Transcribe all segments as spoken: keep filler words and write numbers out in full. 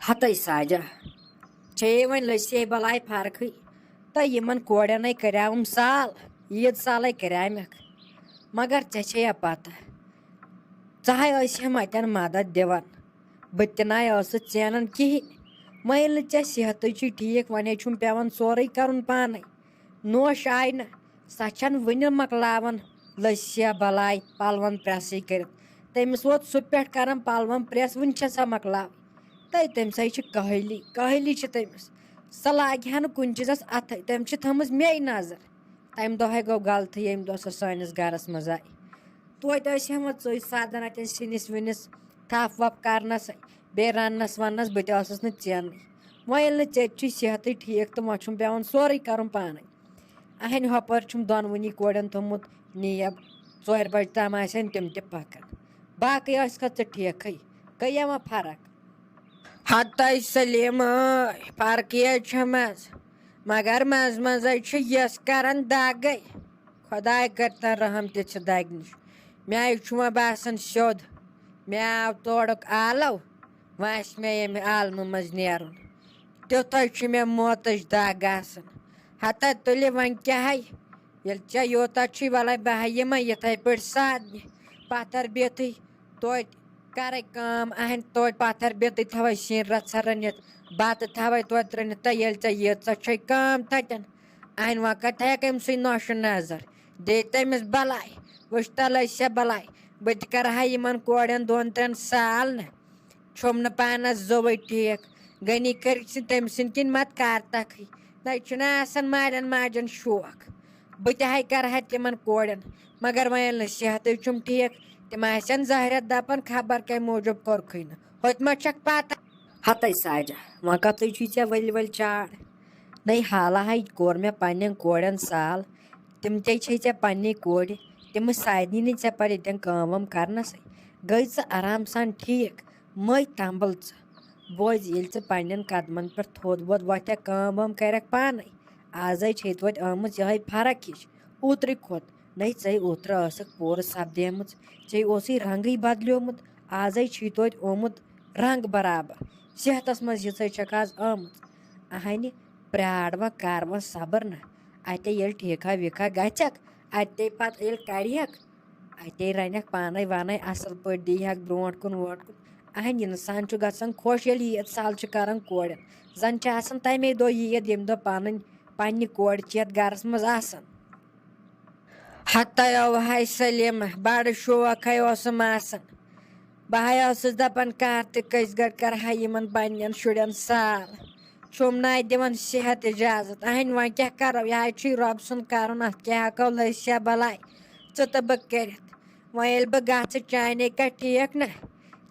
ہتے ساجہ، چھے وۄنۍ لٔسۍ ہے بلاے فرقٕے۔ تہٕ یِمن کورٮ۪ن ہے کریاوُم سال، عیٖد سالے کریامکھ۔ مگر ژےٚ چھے یا پتہ، ژٕ ہے ٲسۍ ہم اتٮ۪ن مدد دِوان، بہٕ تہِ نَے ٲسٕس ژینان کِہیٖنۍ۔ وۄنۍ ییٚلہِ نہٕ ژےٚ صحتٕے چھُے ٹھیٖک، وۄنۍ ہے چھُم پٮ۪وان سورُے کرُن پانے۔ نوش آیہِ نہٕ، سۄ چھَنہٕ وٕنہِ مۄکلاوان لٔسۍ یا بلاے پلون پریسٕے کٔرِتھ۔ تٔمِس ووت سُہ پٮ۪ٹھ کران پلون پریس، وٕنہِ چھےٚ سۄ مۄکلاوٕنۍ۔ تہٕ تٔمِس ہے چھِ کٲہِلی، کٲہِلی چھِ تٔمِس۔ سۄ لاگہِ ہا نہٕ کُنہِ چیٖزس اتھے، تٔمۍ چھِ تھٲومٕژ مے نظر۔ تمہِ دۄہ ہے گوٚو غلطٕے، ییٚمہِ دۄہ سۄ سٲنِس گرس منٛز آیہِ۔ توتہِ ٲسۍ ہٮ۪وان ژٕے سادن اتٮ۪ن سِنِس وِنِس تھپھ وپھ کرنس، بیٚیہِ رننس وننس، بہٕ تہِ ٲسٕس نہٕ ژینٕے۔ وۄنۍ ییٚلہِ نہٕ ژےٚ تہِ چھُے صحتٕے ٹھیٖک تہٕ وۄنۍ چھُم پٮ۪وان سورُے کرُن پانے۔ اہنہِ ہۄپٲرۍ چھُم دۄنوٕنی کورٮ۪ن تھوٚمُت نیب، ژورِ بجہِ تام آسن تِم تہِ پکان۔ باقٕے ٲسکھا ژٕ ٹھیکھٕے؟ گٔیے وۄنۍ فرق؟ ہتے سلیمہ، فرقٕے حظ چھمس، مگر منٛزٕ منٛزٕ حظ چھِ یس کران دگے۔ خۄداے کٔرتن رحم تِژھِ دگہِ نِش۔ مےٚ حظ چھُ وۄنۍ باسان سیوٚد، مےٚ آو تورُک آلو، وۄنۍ آسہِ مےٚ ییٚمہِ عالمہٕ منٛز نیرُن۔ تیُتھ حظ چھُ مےٚ موتٕچ دگ آسان۔ ہتا تُلہِ وۄنۍ کیٛاہ ہے، ییٚلہِ ژےٚ یوٗتاہ چھُے، وَلَے بہٕ ہا یِمَے یِتھَے پٲٹھۍ سادنہِ پَتھر بِہتٕے توتہِ۔ کَرَے کٲم، اَہَن توتہِ پَتھر بِہتٕے تھاوَے سِنۍ رَژھا رٔنِتھ، بَتہٕ تھاوَے توتہِ رٔنِتھ۔ تہٕ ییٚلہِ ژےٚ ییٖژاہ چھے کٲم تَتٮ۪ن، اَہَن وۄنۍ کَتہِ تھایَکھ أمۍ سٕے نوشہِ نظر؟ دے تٔمِس بَلاے، وٕچھ تَلَے ژےٚ بَلاے۔ بہٕ تہِ کَرٕ ہا یِمَن کورٮ۪ن دۄن ترٛٮ۪ن سال نہ۔ چھوٚم نہٕ پانَس زوٚوٕے ٹھیٖک۔ غنی کٔرِتھ چھِ تٔمۍ سٕنٛدۍ کِنۍ مت کار تَکھٕے۔ نَے چھُنہ آسان مالٮ۪ن ماجٮ۪ن شوق۔ بہٕ تہِ ہَے کَرٕ ہا تِمَن کورٮ۪ن۔ مگر وۄنۍ ییٚلہِ نہٕ صحتٕے چھُم ٹھیٖک، تِم آسن ظٲہرَتھ دَپان خبر کَمہِ موٗجوٗب کوٚرکھٕے نہٕ۔ ہوٚتہِ ما چھَکھ پَتہ؟ ہَتَے ساجہ، وۄنۍ کَتھٕے چھُے ژےٚ ؤلۍ ؤلۍ چاڑ؟ نَے حالہ ہَے کوٚر مےٚ پنٛنٮ۪ن کورٮ۪ن سال۔ تِم تے چھے ژےٚ پنٛنی کورِ۔ تِمہٕ سارنٕے نہٕ ژےٚ پَتہٕ ییٚتٮ۪ن کٲم وٲم کَرنَسٕے۔ گٔے ژٕ آرام سان ٹھیٖک۔ مٔے تمبل ژٕ۔ بوزِ، ییٚلہِ ژٕ پنٛنٮ۪ن قدمن پٮ۪ٹھ تھوٚد ووٚد وۄتھکھ، کٲم وٲم کرکھ پانے۔ آزے چھے توتہِ آمٕژ یِہے فرق ہِش۔ اوترٕ کھۄتہٕ نَے ژے اوترٕ ٲسٕکھ پوٗرٕ سپدیمٕژ، ژے اوسُے رنگٕے بدلیومُت۔ آزے چھُے توتہِ آمُت رنگ برابر۔ صحتس منٛز یِژے چھکھ آز آمٕژ۔ اہنہِ، پرٛار وۄنۍ، کر وۄنۍ صبر نہ۔ اتے ییٚلہِ ٹھیٖکھا ویٖکھا گژھکھ، اتے پتہٕ ییٚلہِ کرِہکھ، اتے رنکھ پانے وانے اصل پٲٹھۍ، دیہکھ برونٹھ کُن وونٹھ کُن۔ اہنۍ، انسان چھُ گژھان خۄش، ییٚلہِ عیٖد سال چھِ کران کورٮ۪ن۔ زن چھِ آسان تمے دۄہ عیٖد، ییٚمہِ دۄہ پنٕنۍ، پننہِ کورِ چھِ یتھ گرس منٛز آسان۔ ہتے اوہے سلیمہ، بڑٕ شوق ہے اوسُم آسان۔ بہٕ ہے ٲسٕس دپان، کر تہٕ کٔژِ گرِ کرٕ ہا یِمن پننٮ۪ن شُرٮ۪ن سال۔ چھُم نہٕ اتہِ دِوان صحت اجازت۔ اہنۍ، وۄنۍ کیٛاہ کرو؟ یہِ ہے چھُے رۄب سُنٛد کرُن، اتھ کیٛاہ ہٮ۪کو لٔسۍ یا بلاے ژٕ تہٕ بہٕ کٔرِتھ؟ وۄنۍ ییٚلہِ بہٕ گژھٕ چانے کتھِ، ٹھیٖک نہ؟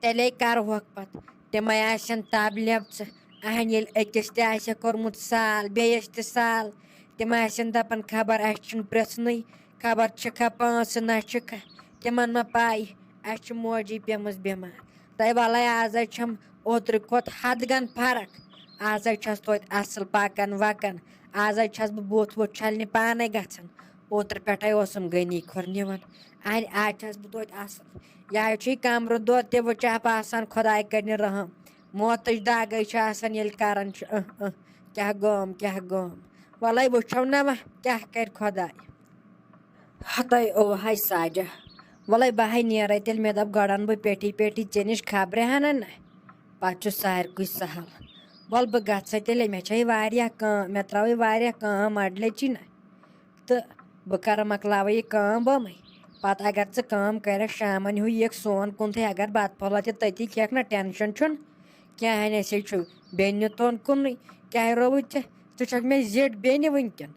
تیٚلے کرہوکھ پتہٕ۔ تِمے آسن تب لیپژٕ۔ اہنۍ، ییٚلہِ أکِس تہِ آسہِ کوٚرمُت سال، بیٚیِس تہِ سال، تِم آسن دپان، خبر اسہِ چھُنہٕ پرژھنُے، خبر چھِکھا پانٛژھ نہ چھِکھا۔ تِمن ما پاے، اسہِ چھِ موجی پیمٕژ بٮ۪مار۔ تہٕ وَلَے آز حظ چھَم اوترٕ کھۄتہٕ حد گَن فرق۔ آز حظ چھَس توتہِ اَصٕل پَکان وَکان۔ آز حظ چھَس بہٕ بُتھ وُتھ چھَلنہِ پانَے گژھان۔ اوترٕ پٮ۪ٹھَے اوسُم غنی کھۄر نِوان۔ اَہَنہِ آز چھَس بہٕ توتہِ اَصٕل۔ یہِ حظ چھُ یہِ کَمرٕ دود تہِ وٕچھان آسان، خۄداے کَرِ رحم۔ موتٕچ دَگ حظ چھِ آسان ییٚلہِ کَران چھِ، اۭں، اۭں، کیٛاہ گام، کیٛاہ گام۔ وَلَے وٕچھو نہ وۄنۍ کیٛاہ کَرِ خۄداے۔ ہتے اوہے ساجہ، وَلَے بہٕ ہے نیرَے تیٚلہِ، مےٚ دوٚپ گۄڈٕ اَنہٕ بہٕ پیٹھی پیٹھی ژےٚ نِش خبرِ ہنا نہ، پَتہٕ چھُ سارِکُے سہل۔ وَلہٕ بہٕ گژھٕ تیٚلہِ، مےٚ چھے واریاہ کٲم، مےٚ ترٛٲوٕے واریاہ کٲم اَڈٕلیٚچی نہ، تہٕ بہٕ کَرٕ مۄکلاوٕ یہِ کٲم بٲمٕے۔ پَتہٕ اگر ژٕ کٲم کَرَکھ شامَن ہیوٗ یِکھ سون کُنتھٕے، اگر بَتہٕ پھوٚلہ تہِ تٔتی کھٮ۪کھ نہ، ٹٮ۪نشَن چھُنہٕ کینٛہہ، ہَے نہ، أسے چھُ بیٚنہِ تون کُنُے۔ کیٛاہ رووُے ژےٚ؟ ژٕ چھَکھ مےٚ زِٹھ بیٚنہِ وٕنکٮ۪ن۔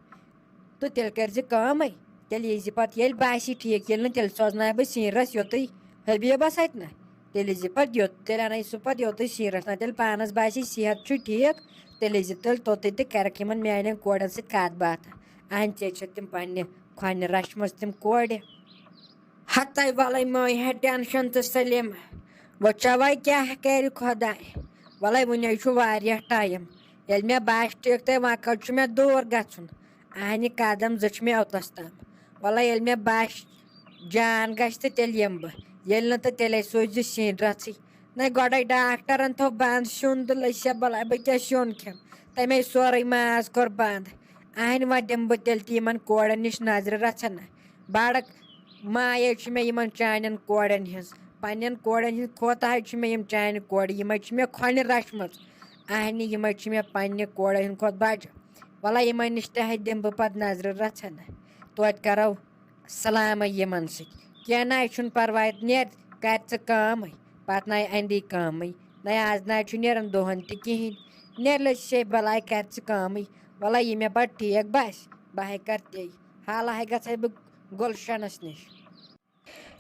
تہٕ تیٚلہِ کٔرۍ زِ کٲمٕے، تیٚلہِ یی زِ پَتہٕ ییٚلہِ باسی ٹھیٖک، ییٚلہِ نہٕ تیٚلہِ سوزناوٕ بہٕ سیٖنرَس یوٚتُے حبیبَس اَتہِ نہ، تیٚلہِ یی زِ پَتہٕ یوٚت، تیٚلہِ اَنَے سُہ پَتہٕ یوٚتُے سیٖنرَس نہ، تیٚلہِ پانَس باسی صحت چھُ ٹھیٖک، تیٚلہِ یی زِ تیٚلہِ توٚتُے تہٕ کَرَکھ یِمَن میٛانٮ۪ن کورٮ۪ن سۭتۍ کَتھ باتھ۔ اَہَن ژےٚ چھَکھ تِم پنٛنہِ کھۄنہِ رَچھمَژٕ تِم کورِ۔ ہَتَے وَلَے مہٕ ہے ٹٮ۪نشَن تہٕ سلیمہ، وۄنۍ چھا وۄنۍ کیٛاہ کَرِ خۄداے؟ وَلَے وٕنہِ ہے چھُ واریاہ ٹایم، ییٚلہِ مےٚ باسہِ ٹھیٖک تہٕ وۄنۍ کَتہِ چھُ مےٚ دوٗر گژھُن؟ اہنہِ قدم زٕ چھِ مےٚ اوٚتَس تام۔ وَلَے ییٚلہِ مےٚ باسہِ جان گژھِ تہٕ تیٚلہِ یِمہٕ بہٕ، ییٚلہِ نہٕ تہٕ تیٚلے سوٗزِ سِنۍ رَژھٕے۔ نَے گۄڈَے ڈاکٹرَن تھوٚو بنٛد سیُن تہٕ لٔج سا بَلاے، بہٕ کیٛاہ سیُن کھٮ۪مہٕ؟ تَمے سورُے ماز کوٚر بنٛد۔ اَہَنہِ وۄنۍ دِمہٕ بہٕ تیٚلہِ تہِ یِمَن کورٮ۪ن نِش نظرِ رَژھا نہ۔ بَڑٕ مایے چھِ مےٚ یِمَن چانٮ۪ن کورٮ۪ن ہِنٛز۔ پنٛنٮ۪ن کورٮ۪ن ہِنٛز کھۄتہٕ حظ چھِ مےٚ یِم چانہِ کورِ، یِمَے چھِ مےٚ کھۄنہِ رَچھمَژٕ۔ اَہنہِ یِمَے چھِ مےٚ پنٛنہِ کورِ ہِنٛدِ کھۄتہٕ بَجہِ۔ وَلہ یِمَن نِش تہِ حظ دِمہٕ بہٕ پَتہٕ نظرِ رَژھا نہ۔ توتہِ کَرو سلامے یِمن سۭتۍ۔ کینٛہہ نَے چھُنہٕ پرواے، نیر، کر ژٕ کٲمٕے، پتہٕ نَے اَندی کٲمٕے۔ نَے آز نَے چھُ نیران دۄہن تہِ کِہیٖنۍ۔ نیر لٔج سے بلاے، کر ژٕ کٲمٕے۔ وَلہ یہِ مےٚ پتہٕ ٹھیٖک باسہِ، بہٕ ہے کر تے۔ حالہ ہے گژھے بہٕ گُلشنس نِش۔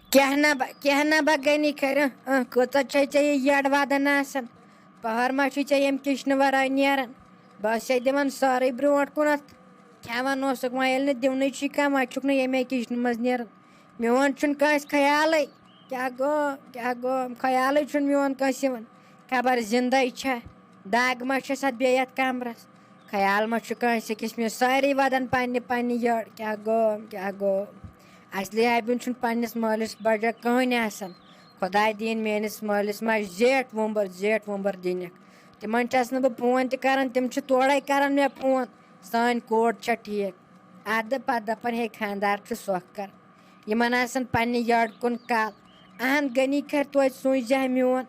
کیٛاہ نہ بہ-، کیٛاہ نہ بہ گٔنی کھرِ، اہ، کۭژاہ چھے ژےٚ یہِ یٔڈ ودان آسان؟ پہر ما چھُے ژےٚ ییٚمہِ کِچنہٕ ورٲے نیران؟ بہٕ ٲسے دِوان سٲرٕے برونٛٹھ کُنتھ۔ کھٮ۪وان اوسُکھ، وۄنۍ ییٚلہِ نہٕ دِونٕے چھُے کانٛہہ، وۄنۍ چھُکھ نہٕ ییٚمے کِچنہٕ منٛز نیران۔ میون چھُنہٕ کٲنٛسہِ خیالٕے۔ کیٛاہ گوٚو، کیٛاہ گوٚو؟ خیالٕے چھُنہٕ میون کٲنٛسہِ یِوان۔ خبر زِندَے چھا، دَگ ما چھَس اَتھ بیٚیہِ یَتھ کَمرَس؟ خیال ما چھُ کٲنٛسہِ أکِس؟ مےٚ سٲری وَدان پنٛنہِ پنٛنہِ یٔڈ۔ کیٛاہ گوٚو، کیٛاہ گوٚو؟ اَصلی حبیُن چھُنہٕ پنٛنِس مٲلِس بَجا کٕہٕنۍ آسان۔ خۄداے دِیِن میٛٲنِس مٲلِس ماجہِ زیٹھ وُمبٕر، زیٹھ وُمبٕر دِنَکھ۔ تِمَن چھَس نہٕ بہٕ فون تہِ کَران، تِم چھِ تورَے کَران مےٚ فون، سٲنۍ کوٹ چھےٚ ٹھیٖک؟ اَدٕ پَتہٕ دَپان، ہے خانٛدار چھُ سۄکھ کَران۔ یِمَن آسان پنٛنہِ یٔڈ کُن کَل۔ اَہَن غنی کھرِ توتہِ سوٗنٛچ زِ ہا میون۔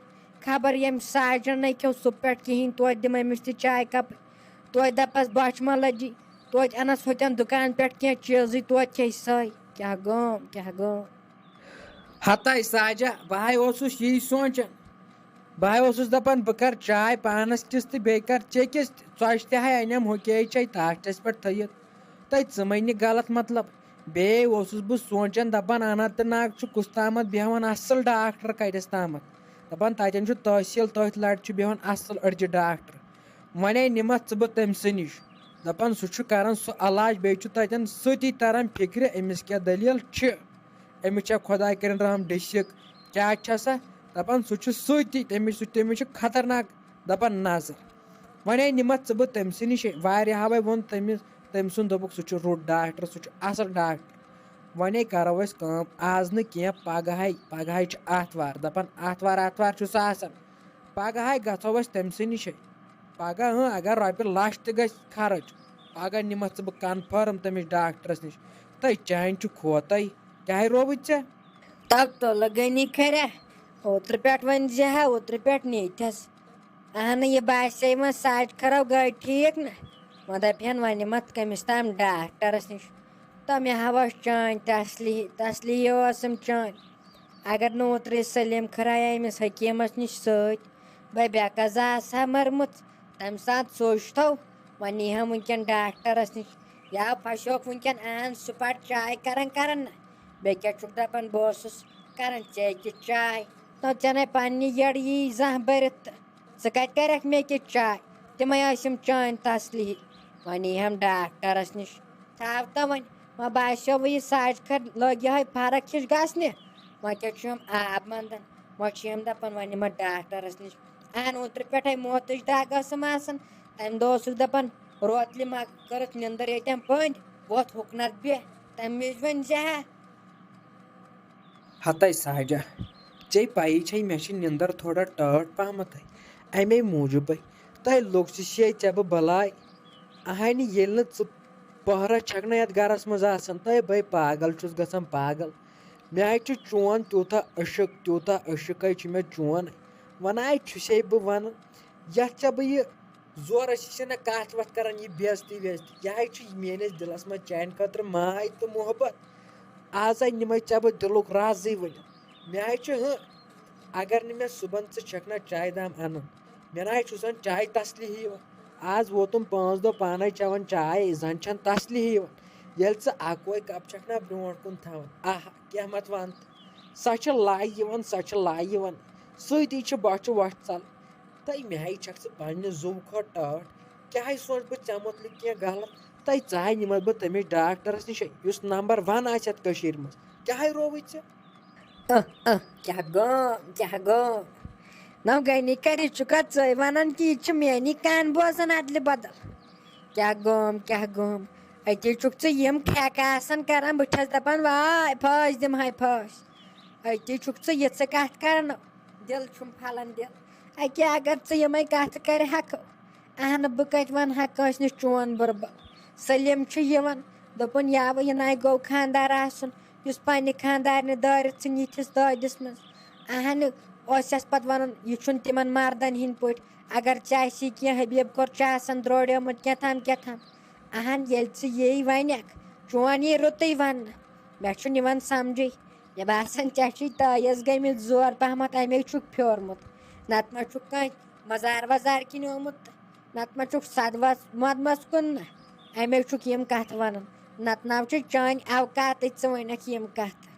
خبر ییٚمہِ ساجَن نَے کھیوٚو سُہ پٮ۪ٹھ کِہیٖنۍ، توتہِ دِمہٕ أمِس تہِ چاے کَپٕے۔ توتہِ دَپَس بۄچھِ ما لٔجی، توتہِ اَنَس ہوٚتٮ۪ن دُکان پٮ۪ٹھ کینٛہہ چیٖزٕے، توتہِ کھیٚیہِ سۄے۔ کیٛاہ گوم، کیٛاہ گوم۔ ہتاے ساجہ، بہٕ ہاے اوسُس یی سونٛچان۔ بہٕ ہاے اوسُس دَپان، بہٕ کَرٕ چاے پانَس کِس تہٕ بیٚیہِ کَرٕ ژےٚ کِس تہِ۔ ژۄچہِ تہِ ہاے اَنٮ۪م ہوٚکے چاے تاٹھَس پٮ۪ٹھ تھٲیِتھ۔ تہٕ ژٕ مہ نہِ غلط مطلب۔ بیٚیہِ اوسُس بہٕ سونٛچان، دَپان، اننت ناگ چھُ کُس تامَتھ بیٚہوان اَصٕل ڈاکٹر کَتٮ۪س تامَتھ۔ دَپان، تَتٮ۪ن چھُ تحصیٖل، تٔتھۍ لَرِ چھُ بیٚہوان اَصٕل أڈجہِ ڈاکٹر۔ وۄنۍ نِمَتھ ژٕ بہٕ تٔمۍ سٕے نِش۔ دَپان، سُہ چھُ کَران سُہ علاج، بیٚیہِ چھُ تَتٮ۪ن سۭتی تَران فِکرِ، أمِس کیٛاہ دٔلیٖل چھِ۔ أمِس چھا خۄداے کٔرِن رحم ڈٔسِک، کیٛاہ چھَسا؟ دَپان، سُہ چھُ سۭتی، تٔمِس، سُہ، تٔمِس چھُ خطرناک، دَپان، نظر۔ وۄنۍ نِمَتھ ژٕ بہٕ تٔمۍ سٕے نِش۔ واریاہَوَے ووٚن تٔمِس، تٔمۍ سُنٛد دوٚپُکھ، سُہ چھُ رُت ڈاکٹر، سُہ چھُ اَصٕل ڈاکٹر۔ وۄنۍ کَرو أسۍ کٲم، آز نہٕ کینٛہہ، پَگہَے، پَگہَے چھُ آتھوار، دَپان، آتھوار، آتھوار چھُ سُہ آسان۔ پَگہَے گژھو أسۍ تٔمۍ سٕے نِشے۔ پَگاہ، اۭں، اگر رۄپیہِ لَچھ تہِ گژھِ خرٕچ، پَگاہ نِمَتھ ژٕ بہٕ کنفٲرٕم تٔمِس ڈاکٹرَس نِش۔ تہٕ چانہِ چھُ کھوتَے، کیٛاہ رووُے ژےٚ؟ تَو تُلہٕ غنی کھریا، اوترٕ پٮ۪ٹھ ؤنۍ زِ ہا، اوترٕ پٮ۪ٹھ نیٖتھَس۔ اہنہٕ، یہِ باسے وۄنۍ ساجہِ خراب گٔے ٹھیٖک نہ۔ وۄنۍ دَپہِ ہن وۄنۍ نِمَتھ کٔمِس تام ڈاکٹرَس نِش۔ تہٕ مےٚ ہا ٲس چٲنۍ تسلی، تسلی ٲسٕم چٲنۍ۔ اگر نہٕ اوترٕ سلیٖم خرایہ أمِس حکیٖمَس نِش سۭتۍ، بہٕ بے قضا آسہٕ ہا مٔرمٕژ۔ تَمہِ ساتہٕ سوٗنٛچتو، وۄنۍ نی ہم وٕنکٮ۪ن ڈاکٹرَس نِش۔ یا پھسیوکھ وٕنکٮ۪ن اہن سُہ پَتہٕ چاے کران کران نہ۔ بیٚیہِ کیٛاہ چھُکھ دَپان، بہٕ اوسُس کران ژےٚ تہِ چاے۔ تو ژےٚ نے پننہِ یٔڈ یی زانٛہہ بٔرِتھ تہٕ ژٕ کَتہِ کَرَکھ مےٚ کِتھ چاے؟ تِمَے ٲسِم چٲنۍ تسلی۔ وۄنۍ یی ہم ڈاکٹرَس نِش۔ تھاو تہٕ وۄنۍ، وۄنۍ باسیو وۄنۍ یہِ ساجہِ کھر لٔگۍ یِہوٚے فرق ہِش گژھنہِ۔ وۄنۍ کیٛاہ چھُ یِم آب منٛدَن؟ وۄنۍ چھِ یِم دَپان وۄنۍ نِمَتھ ڈاکٹرَس نِش۔ اَہَن، اوترٕ پٮ۪ٹھَے موتٕچ دَگ ٲسٕم آسان۔ تَمہِ دۄہ اوسُکھ دَپان، روتلہِ ما کٔرٕتھ نِندٕر ییٚتٮ۪ن بٔنٛدۍ، وۄتھ ہُکنَتھ بیٚہہ۔ تَمہِ وِزِ ؤنۍ زِ ہا۔ ہتَے ساجہ، ژےٚ پَیی چھے، مےٚ چھِ نِندٕر تھوڑا ٹٲٹھ پہمتھٕے، اَمے موٗجوٗبٕے۔ تۄہہِ لوٚگ سُہ شے ژےٚ بہٕ بَلاے۔ اَہَنہِ ییٚلہِ نہٕ ژٕ پٔہرَس چھَکھ نہ یَتھ گَرَس منٛز آسان، تہٕ بَے پاگل چھُس گژھان پاگل۔ مےٚ حظ چھُ چون تیوٗتاہ عشق، تیوٗتاہ عشق حظ چھُ مےٚ چون۔ وَنان حظ چھُسے بہٕ وَنان، یَتھ ژےٚ بہٕ یہِ زورٕ ٲسی ژےٚ نہ کَتھ وَتھ کَران، یہِ بے عزتی وے عزتی۔ یہِ حظ چھُ میٛٲنِس دِلَس منٛز چانہِ خٲطرٕ ماے تہٕ محبت۔ آز حظ نِمَے ژےٚ بہٕ دِلُک رازٕے ؤنِتھ۔ مےٚ حظ چھُ ہُہ، اگر نہٕ مےٚ صُبحن ژٕ چھَکھ نہ چایہِ دام اَنان، مےٚ نہ حظ چھُ زَن چایہِ تسلی ہِوان۔ آز ووتُم پانٛژھ دۄہ پانَے چٮ۪وان چاے، زَن چھَنہٕ تسلی ہِوان۔ ییٚلہِ ژٕ اَکوے کَپ چھَکھ نہ برٛونٛٹھ کُن تھاوان، آہ، کینٛہہ مت وَن تہٕ۔ سۄ چھِ لَے یِوان، سۄ چھِ لَے یِوان۔ سۭتی چھِ بۄچھِ وۄٹھ ژَلان۔ تہٕ مےٚ ہَے چھَکھ ژٕ پنٛنہِ زُوٕ کھۄتہٕ ٹٲٹھ۔ کیٛاہ ہَے سونٛچ بہٕ ژےٚ مُتلِق کینٛہہ غلط؟ تہٕ ژٕ ہَے نِمَتھ بہٕ تٔمِس ڈاکٹرَس نِش، یُس نمبر ون آسہِ یَتھ کٔشیٖرِ منٛز۔ کیٛاہ ہَے رووُے ژےٚ؟ اہ، اہ، کیٛاہ گوٚو، کیٛاہ گوٚو؟ نو گٔے نہٕ کَرِ، یہِ چھُکھا ژٕے وَنان کہِ یہِ چھِ میٛٲنی کَن بوزان اَدلہِ بدل؟ کیٛاہ گوٚوم، کیٛاہ گوٚوم؟ أتی چھُکھ ژٕ یِم کھرٛٮ۪کہٕ آسان کَران، بہٕ چھَس دَپان، واے، پھٲسۍ دِمہٕ ہاے پھٲسۍ۔ أتی چھُکھ ژٕ یِژھٕ کَتھ کَران۔ دِل چھُم پھلان دِل۔ اکہِ اگر ژٕ یِمے کتھٕ کرِ ہکھ، اہنہٕ بہٕ کتہِ ونہٕ ہا کٲنٛسہِ نِش چون بُرٕ بل۔ سلیم چھُ یِوان، دوٚپُن، یاوٕ یہِ ناے گوٚو خاندار آسُن، یُس پننہِ خاندارنہِ دٲرِتھ ژھٕنۍ یِتھِس دٲدِس منٛز۔ اہنہٕ اوس یس پتہٕ ونان، یہِ چھُنہٕ تِمن مردن ہٕنٛدۍ پٲٹھۍ۔ اگر ژےٚ آسی کینٛہہ حبیب کور چھُ آسان دروڑیومُت کینٛہہ تام کینٛہہ تام۔ اہن ییٚلہِ ژٕ یی ونکھ، چون یی رُتُے وننہٕ۔ مےٚ چھُنہٕ یِوان سمجھے۔ مےٚ باسان، ژےٚ چھُے تٲیٖز گٔمٕتۍ زور پہمتھ، اَمے چھُکھ پھیورمُت۔ نتہٕ ما چھُکھ کٲنٛسہِ مزار وزار کِنۍ آمُت تہٕ نتہٕ ما چھُکھ سدوس مۄدمس کُن نہ۔ اَمے چھُکھ یِم کتھٕ ونان۔ نتہٕ ناو چھُ چٲنۍ اوقاتٕچ ژٕ ونکھ یِم کتھٕ۔